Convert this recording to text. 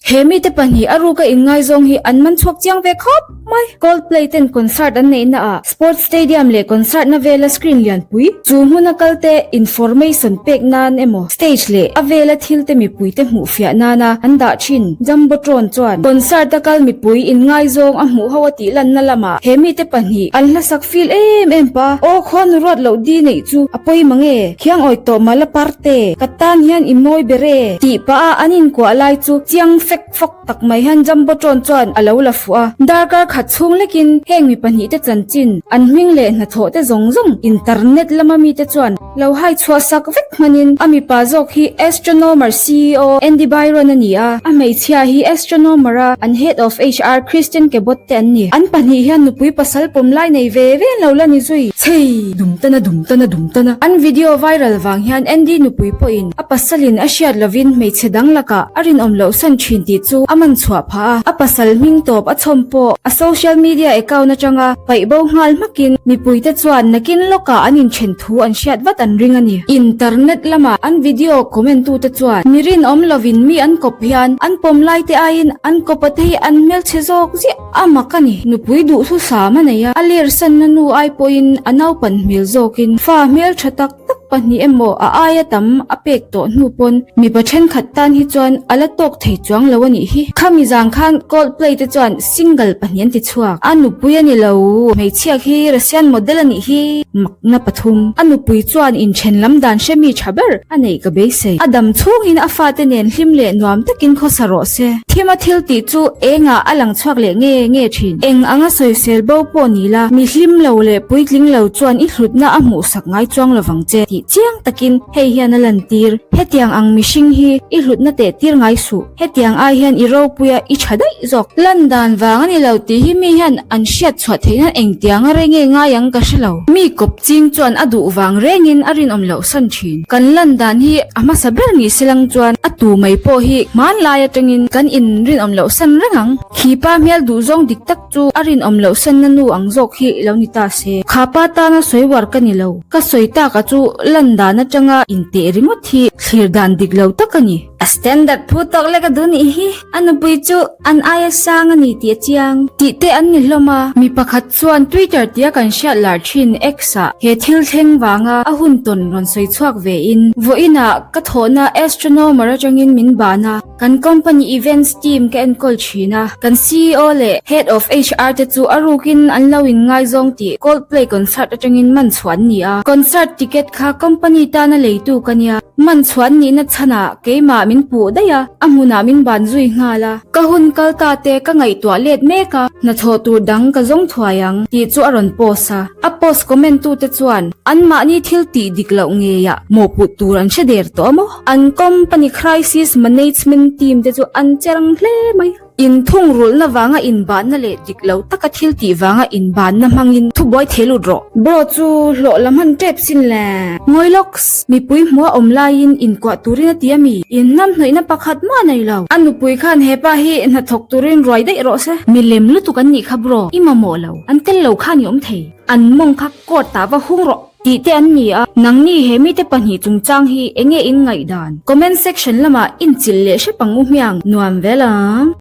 He mite pahnih a ruka inngaizawng hi an man chhuak chiang ve khawp mai. Coldplay ten concert an neihna ah Sports Stadium leh concert na vela screen lianpui chu hmuna kalte information pek nan emaw stage leh a vela thil te mipui te hmuh fiah nana an dah thin. Jumbotron chuan concert a kal mipui inngaizawng a hmuh ho a tih lanna lamah he mite pahnih an hlasak feel em em pa. Aw khuanu ruat loh di neih chu a pawi mang e. Khiang awi tawh mah la parte, ka tan hian i mawi ber e, tih pah a an inkuah lai chu chiang fek fawk tak mai hian Jumbotron chuan a lo la fuh a. Darkar khat chhung lekin heng mi pahnih te chanchin, an hming leh hnathawh te zawng zawng internet lama mite chuan lo hai chhuah sak vek hmanin a mipa zawk hi Astronomer ceo Andy Byron a ni a, a hmeichhia hi Astronomer a an head of HR Christian Cabot te an ni. An pahnih hian nupui pasal pawm lai nei ve ve an lo la ni zui. Chhei! Dum tana dum tana dum tana. An video viral vang hian Andy nupui pawhin a pasalin a hriat lovin hmeichhe dang lakah a rinawm loh san thin tih chu a man chhuah phah a. A pasal hming tawp a chhawm pawh a social media account atanga paih bo nghal hmakin mipuite chuan nakin lawkah an inthen thu an hriat vat an ring a ni. Internet lama an video comment tute chuan mi rinawm lovin mi an kawp hian an pawm lai te aiin an kawp a te hi an hmelchhe zawk ziah. A mak a ni, nupui duhthusam a nei a, a ler sanna nu ai pawhin a naupan hmel zawkin fa hmel tha tak tak pahnih emaw a aia tam a pek tawh hnu pawn mipa thenkhat tan hi chuan a la tawk thei chuang lo a nih hi. Khami zang khan Coldplay te chuan single pahnih an ti chhuak. A nupui a ni lo, hmeichhia khi Russian model a nih hi. Makna pathum. A nupui chuan inthen lam dan hre mi tha ber a neih ka beisei. A dam chhungin a fate nen hlim leh nuam takin khawsa rawh se. Thima thil tih chu engah a lang chhuak leh nge nge thin. Eng anga sawisel bo pawh ni la, mi hlim lo leh puitling lo chuan i hlutna a hmuhsak ngai chuang lovang che tih chiang takin hei hian a lantir. Hetiang ang mihring hi i hlutna teh tir ngai suh. Hetiang ai hian i ropuia i tha daih zawk. Lan dan vang a ni lo tih hi mi hian an hriat chhuah theih nan engtiang a rei nge ngai ang ka hre lo. Mi kawp ching chuan a duh vang rengin a rinawm loh san thin. Kan lan dan hi a hmasa ber ni se lang chuan a tu mai pawh hi hmanlai atangin kan in rinawm loh san reng ang. Khi pa hmel duh zawng dik tak chu a rinawm loh sanna nu ang zawk hi lo ni ta se. Kha pa tana sawi uar ka ni lo. Ka sawi taka chu lan dan atanga inteh ringawt hi thlir dan dik lo tak a ni. A standard phu tawk lek a duh nih hi. A nupui chu an aia sang a ni tih a chiang. Tih te an ni hlawm a. Mi pakhat chuan Twitter tia kan hriat lar thin X ah he thil thleng vanga a hun tawn rawn sawi chhuak ve in, Vawiinah ka thawhna astronomer atangin min ban a, kan company events team ka enkawl thin a, kan ceo leh head of HR te chu a rukin an lo in ngaizawng tih Coldplay concert atangin man chhuah an ni a. Concert ticket kha company tana leitu ka nia. Man chhuan nihna chhanah keimah min puh daih a, a hmunah min ban zui nghal a. Ka hun kal ta te ka ngaihtuah let mek a, hnathawh tur dang ka zawng thuai ang tih chu a rawn post a. A post comment tu te chuan anmahni thil tih dik loh ngeiah mawhpuh tur an hre der tawh a maw? An company crisis management team te chu an che rang hle mai. Inthungrulhna vanga inbanna leh dik lo taka thil tih vanga inbanna hmangin thubuai thei lut rawh. Bro chu hlawh la hman tep sin le. Ngawi lawks, mipui hmua awm laiin inkuah turin a ti a mi? Inhnam hnawihna pakhat mah nei lo. A nupui khan hepa hi hnathawk turin ruai daih rawh se. Milem lutuk an nih kha bro, i mamawh lo. An tel lo khan i awm thei. An mawng kha court ah va hung rawh. Tih te an ni a, nangni he mite pahnih chungchang hi enge in ngaihdan? Comment section lamah inchilh leh hrep ang u hmiang, nuam vel ang.